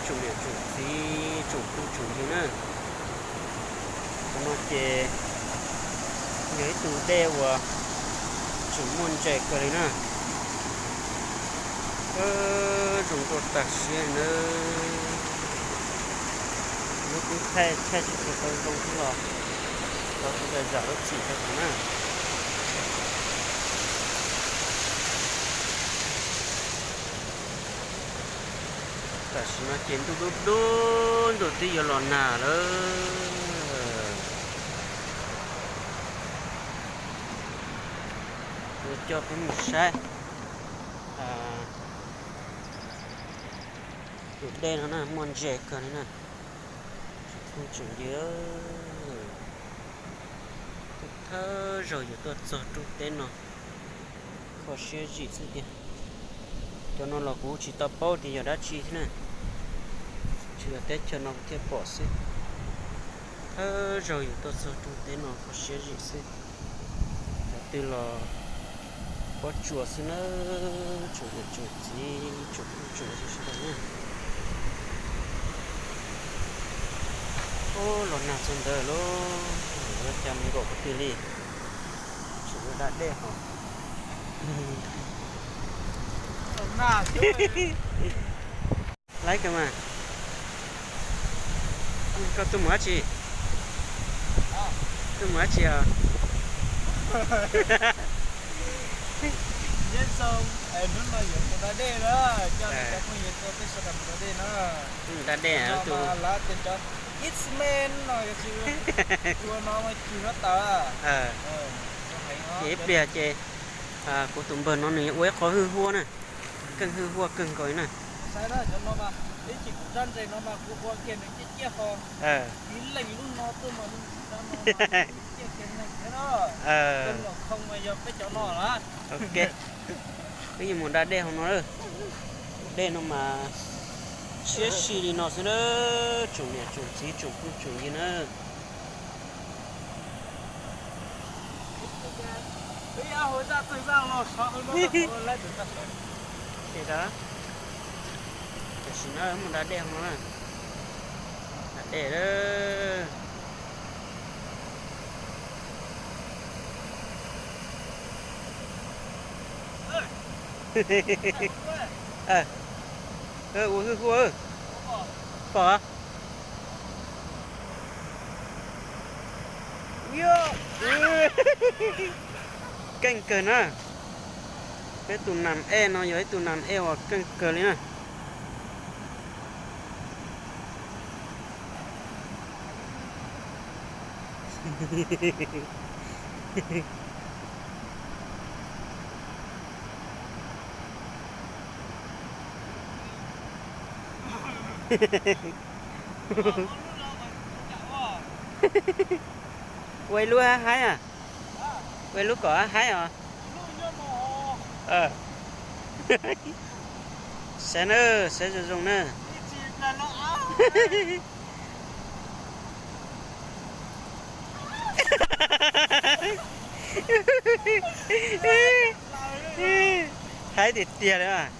Tsoom niam tsoom txiv tsoom phooj tsoom ywg na, qhov no ces yog ib tug dej uas tseem muaj ntses kawg li na. Zoo nkauj tag siab na. Lub kub thaij thaij tsis tshua tau zoo thiab los thov sawv daws zam lub txim rau kuv na. Tam sim no ces ntuj dub dub ntuj twb yuav los nag lawm. Kuv coj peb mus saib tus dej no na, muaj ntses kawg li na. Tsoom phooj tsoom ywg, thawj zaug yus tuaj txog roob teb no, kho siab zim xwb tiag. Cov no los kuv tsis tau paub tias yog dab tsi thiab na, tsuas yog teb chaws no kuv thiaj pom xwb. Thawj zaug yus tuaj txog roob teb no kho siab zim xwb. Cov twg los pob tsuas xwb na, tsoom niam tsoom txiv tsoom phooj tsoom ywg sawv daws na. Ub, los nag txog ntawd lawm, cas mus nkaum qhov twg li, tseem ua da dej hos. Laib kawg mas. Koj tuaj mus dab tsi? Tuaj mus dab tsi os? Hnub no yuav mus da dej na, coj cov phooj ywg tuaj peb sawv daws mus da dej na. Mus da dej, tus lawv tias cov X-Men no, ua no mas cig huab tais. Ces ib pliag ces kuv tus npawg no nws yuav ua ib qho hwj huaj na, keej hwj huaj kawg nkaus li na. Saib na, cov no mas ib chim kuv rab ntses no mas kuv ua kiag nws ciaj ciaj ho. Ib leeg lub no tuaj mas nws tsis rab no mas ciaj kiag neeg thiab na. Kawg nkaus khoo mas yog peb cov no na. Ok, wb yuav mus da dej hauv no. Tus dej no mas siab si li no xwb na, tsoom niam tsoom txiv tsoom phooj tsoom ywg na. Tam sim no mus da dej hauv no na. Da dej lawm. Ua hwj huaj. Pom. Keej kawg na. Peb tus nam ej no yog ib tug nam ej uas keej kawg li na. Ua ib lub haib haib a. Ua ib lub kom haib haib os. Saib na, saib zoo zoo na. Haib tiag tiag li mas.